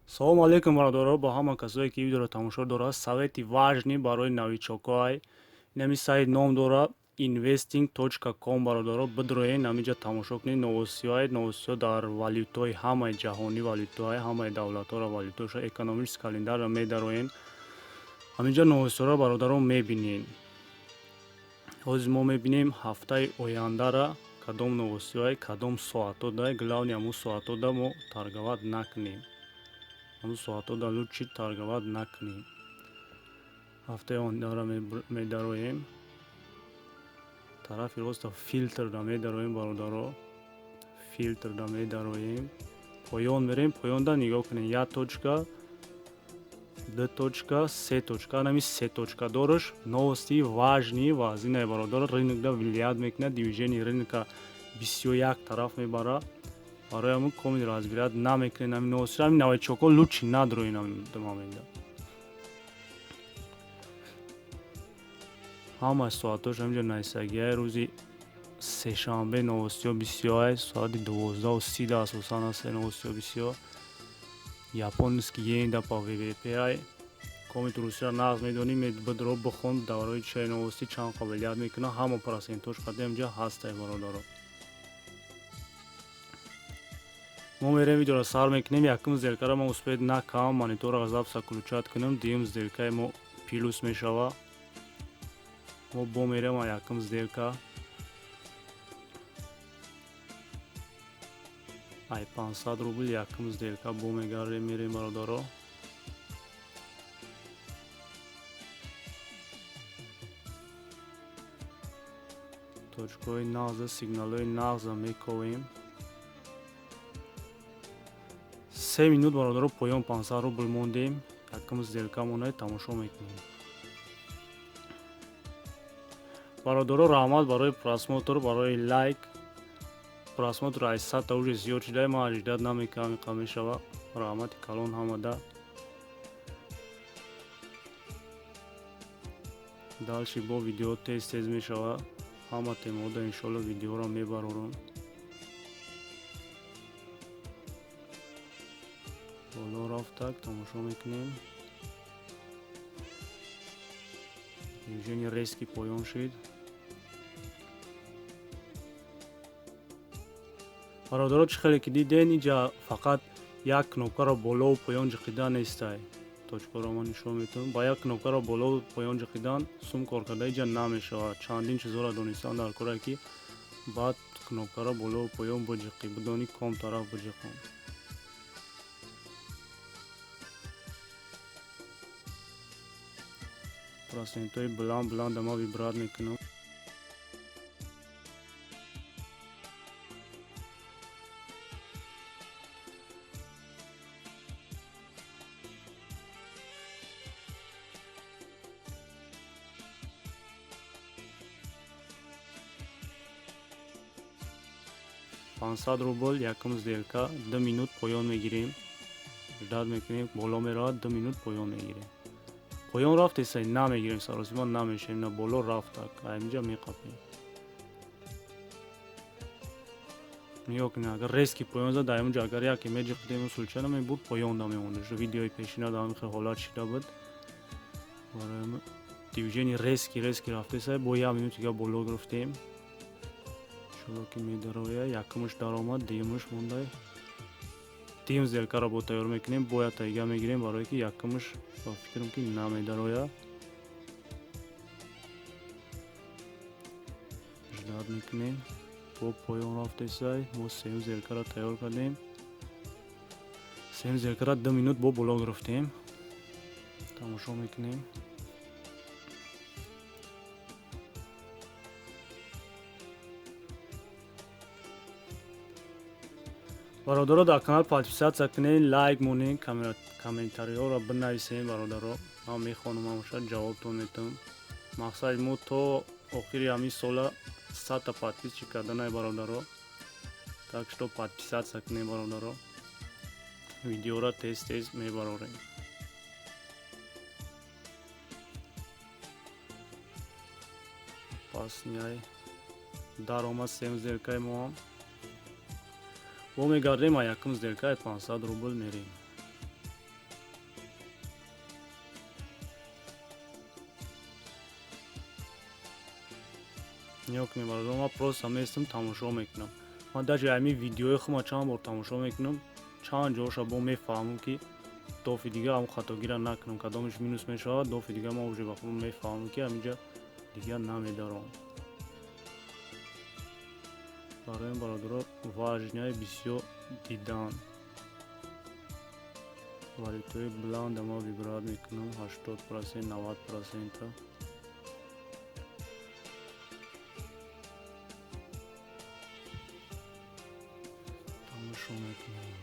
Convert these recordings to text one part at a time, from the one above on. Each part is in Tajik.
Салому алейкум, бародаро, ба ҳама касое, ки видеоро тамошо дорад. Совети важный барои новичокҳоай. Инами сайт ном дорад investing.com. Бародаро, бидроен, ҳаминҷа тамошо кунед новостиҳои, новостиҳо дар валютаҳои ҳамаи ҷаҳонӣ, валютаҳои ҳамаи давлатҳоро, валютаҳоша, экономический календарро медароен, ҳаминҷа новостиҳоро, бародаро, мебинед. Ҳозир мо мебинем ҳафтаи ояндара кадом новостиҳое, кадом соатҳо да. Главный, ҳамун соатҳо да мо торговать накунем, ҳамун соатҳо да лучше торговать накунем. Ҳафтаи ояндара медароем, тарафи роста фильтрда медароем, бародаро, фильтрда медароем, поён мерем. Поёнда нигоҳ кунед: як точка, ду точка, се точка. Анами се точка дораш новости важный вазинаи, бародаро, рынокда влиять мекунад, движение рынка бисёр як тараф мебарад. Барои ҳамун комил разбирать намекунед ҳамин новостиро. Ҳамин новичокҳо лучше надроен ҳамин момента. Ҳамаи соатҳош ҳаминҷо нависагиай. Рӯзи сешанбе новостиҳо бисёрай, соати 12:30 да асосан аст новостиҳо бисёр. Японский иенда по ВВП ай. Комит русияро нағз медонӣ, бидро, бихон, барои чай новости чанд қобилият мекунад, ҳама процентҳош қади ҳаминҷа ҳастай. Бародаро, мо мерем, видеоро сар мекунем. Якум сделкаро мо успеть накам, мониторро запись включать кунем. Дуюм сделкаи мо плюс мешава. Мо бо мерем якум сделка ай 500 рубл. Якум сделка бо мегардем, мерем, бародаро. Точкаҳои нағза, сигналҳои нағза мековем. 3 минут, бародаро, поён 500 рубл мондем. Якум сделкамона тамошо мекунем. Бародаро, раҳмат барои просмотр, барои лайк. Просмотр аз 100-та уже зиёд шуда, ман ожидать намекардам иқа мешава. Раҳмати калон ҳамада. Дальше бо видео тез тез мешава, ҳама темаода иншоалло видеоро мебарорам. Боло рафтак, тамошо мекунем. Движение резкий поён шид. Бародаро, чӣ хеле ки диден, инҷа фақат як кнопкаро болову поён ҷиқидан нестай. Точкаро ман нишон метавонам. Ба як кнопкаро болову поён ҷиқидан сум кор карда инҷа намешавад. Чандин чизҳоро донистан дар коре, ки баъд кнопкаро болову поён биҷиқӣ, бидонӣ ком тараф биҷиқон. Процентҳои баланд баланда ман выбрать мекунам. 500 рубл якум сделка. 2 минут поён мегирем, ждать мекунем, боло меравад, 2 минут поён мегирем. Поён рафтеса, намегирем, саросима намешавем. На, боло рафтак, аинҷа меқапем. Нигоҳ кунед, агар резкий поён зад, дар инҷа агар яке меҷиқидем, случайно мебуд, поён намемонд. Видеои пешина дар ҳамин хел ҳолат шида буд. Барои движение резкий резкий рафтеса, бо як минут дига боло гирифтем. Иншолло, ки медароя. Якумаш даромад, дуюмаш мондай. Дуюм сделкаро бо тайёр мекунем, бояд тайга мегирем, барое ки якумаш ба фикрам, ки намедароя. Ждать мекунем. Бо поён рафтесай. Мо сеюм сделкаро тайёр кардем. Сеюм сделкаро 2 минут бо боло гирифтем, тамошо мекунем. Бародаро, дар канал подписаться кунед, лайк монед, комментариҳоро бинависед. Бародаро, ман мехонам ҳамаша, ҷавобтон метавам. Мақсади мо то охири ҳамин сола 100-та подписчик карданай, бародаро. Так что подписаться кунед, бародаро. Видеоро тез тез мебарорем. Пас ниай даромад сеюм сделкаи моам. Бо мегардем, а якум сделкаи 500 рубл мерем. Нигоҳ кунед, бародаро, ман просто местам, тамошо мекунам. Ман даже ҳамин видеои худма чанд бор тамошо мекунам, чанд ҷоша бо мефаҳмам, ки дофи дига ҳамн хатогира накунам. Кадомиш минус мешавад, дофи дига ман уже ба худ мефаҳмам, ки ҳаминҷа дига намедаром. Барои ин, бародаро, важный бисёр дидан. Валютаи баланда ман выбрать мекунам, 80%, 90%-а. Тамошо мекунем.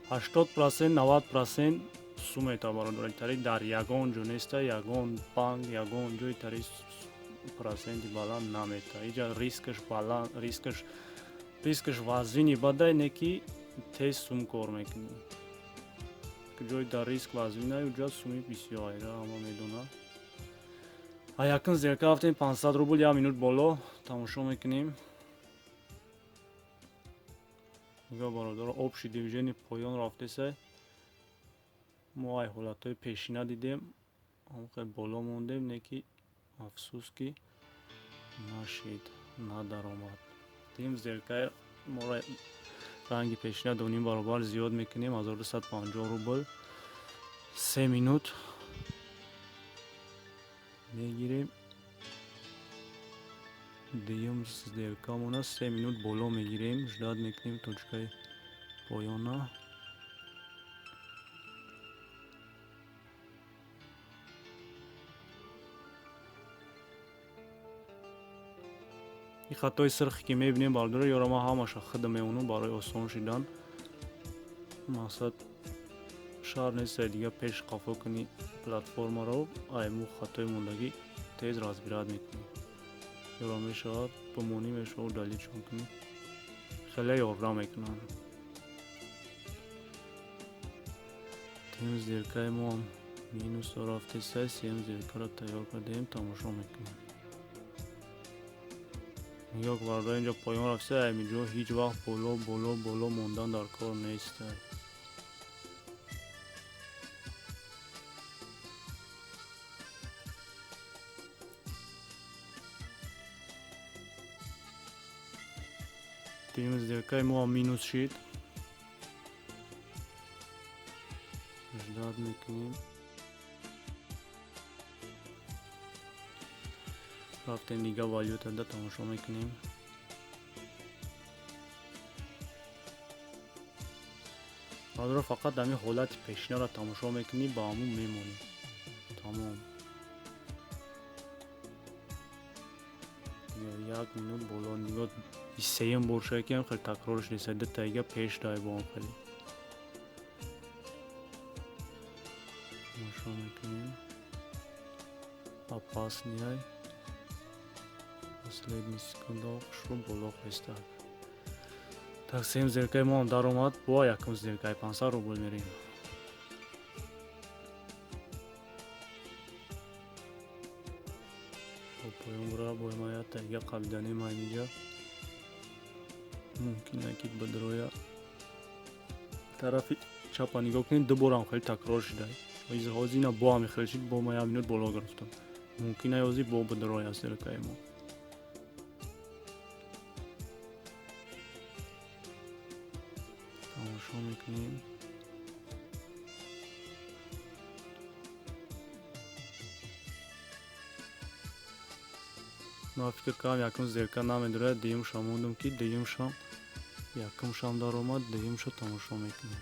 80%, 90% сум мета, бародаро. Итари дар ягон ҷо неста, ягон банк, ягон ҷо итари проценти баланд намета. Иҷа рискаш баланд, рискаш вазини бадай, не ки тез сум кор мекунӣ. Ҷои дар риск вазинай, уҷа суми бисёр айра, ҳама медонад. А якум сделка рафтем 500 рубл, як минут боло тамошо мекунем. Нигоҳ, бародаро, общий движение поён рафтесай. Мо ай ҳолатҳои пешина дидем, ҳамхел боло мондем, не ки афсӯс, ки нашид, надаромад. Дидем, сделкаи моро ранги пешина дуним баробар зиёд мекунем, 1250 рубл, 3 минут мегирем. Дуюм сделкамона 3 минут боло мегирем, ждать мекунем точкаи поёна. Ин хатои сирхе ки мебинем, бародаро, ёро ман ҳамаша худам мемонам барои осон шидан. Мақсад шаҳр нестай дига пеш қафо кунӣ платформаро, айму хатои мондагӣ тез разбирать мекунӣ. Ёро мешавад бимонӣ, мешавад удалить-шон кунӣ. Хеле ёрдам мекунанд. Тем сделкаи мо минус рафтесай, сеюм сделкаро тайёр кардаем, тамошо мекунем. Нигоҳ, бародаро, инҷо поён рафтесай, ҳаминҷо ҳеҷ вақт боло, боло, боло мондан дар кор нестай. Дуюм сделкаи мо минус шид. Ждать мекунем. Рафтем дига валютада тамошо мекунем. Бародаро, фақат ҳамин ҳолати пешинаро тамошо мекунӣ, ба ҳамун мемонӣ. Тамом. Як минут боло нигоҳ, сеюм бор шуда ки хеле такрорш нест, дутаига пеш дай бо ҳам хеле. Тамошо мекунем. Опасный. Последний секунда хушрӯ боло хеста. Так, сеюм сделкаи мо ҳам даромад, бо якум сделкаи 500 рубл мерем. Поён бура, бо ма ятаига қабиданем ҳаминҷа. Мумкин ки бидроя. Тарафи чапа нигоҳ кунед, ду борам хеле такрор шуда. Ҳозир ина бо ҳами хеле шид, бо ма як минут боло гирифтам. Мумкин ҳозир бо бидроя сделкаи мо. Тамошо мекунем. Ман фикр кардам якум сделка намедорад, дуюмша мондам, ки дуюмшам якумшам даромад, дуюмша тамошо мекунем.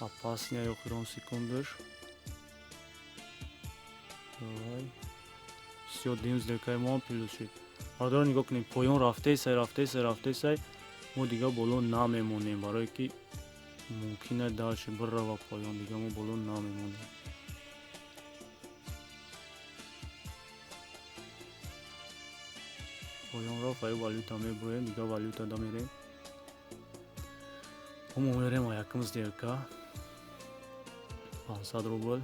Опасный охирон секундаш. Давай. Всё, дуюм сделкаи мо плюс шид. Бародаро, нигоҳ кунем, поён рафтесай, рафтесай, рафтесай, мо дига боло намемонем, барое ки мумкин аст дальше бирава поён, дига мо боло намемонем. Поён рафт, аю валюта мебуроем, дига валюта да мерем. Мо мерем якум сделка 500 рубл,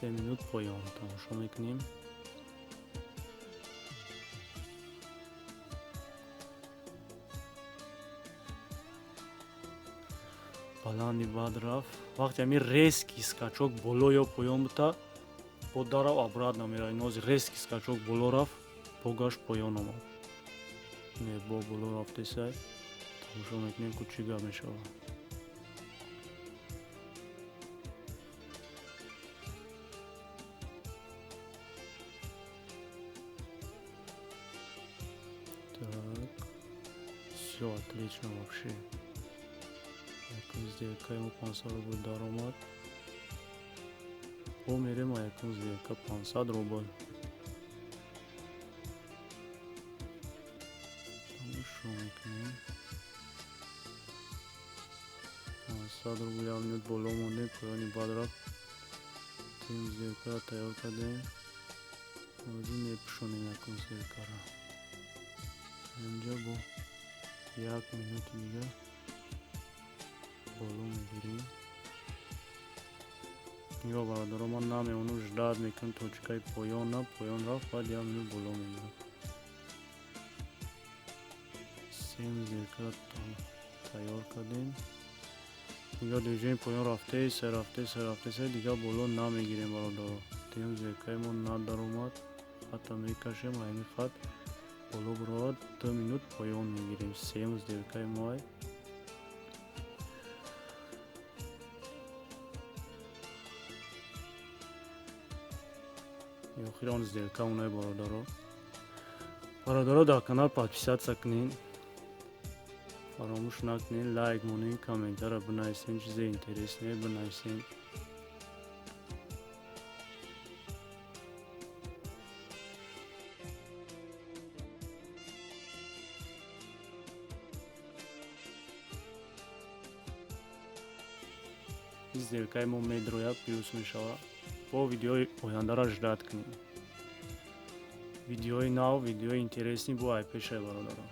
3 минут поён тамошо мекунем. Баланди бад рафт. Вақте ҳамин резкий скачок боло ё поён бута, бо дарав обратно меравад. Нози резкий скачок боло рафт, бо гашт поён омад. Не, бо боло рафтесай. Тамошо мекунем, ку чӣ гап мешавад. Так, всё отлично вообще. Якум сделкаи мо 500 рубл даромад. Бо мерем, якум сделка 500 рубл. Тамошо мекунем. 500 рубл, як минут боло мондем, поёни бад рафт. Тем сделкаро тайёр кардем. Ҳозир мепӯшонем якум сделкаро. Инҷа бо як минути дига боло мегирем. Нигоҳ, бародаро, ман намемонам, ждать мекунам точкаи поёна, поён рафт, баъд як минут боло мегирам. Сем сделкаро тайёр кардем. Нигоҳ, движение поён рафтеса, рафтеса, рафтеса, дигар боло намегирем, бародаро. Дуюм сделкаи мо надаромад, хатта мекашем, ҳамин хат боло биравад, 2 минут поён мегирем. Сеюм сделкаи мо ай. Охири он сделка онай, бародаро. Бародаро, дар канал подписаться кунед, фаромӯш накунед, лайк монед, комментария бинависен, чизе интересное бинависен. Сделкаи мо медрояд, плюс мешавад. Бо видеои ояндаро ждать кунед. Видеои нав, видеои интересный бо ай пешай, бародаро.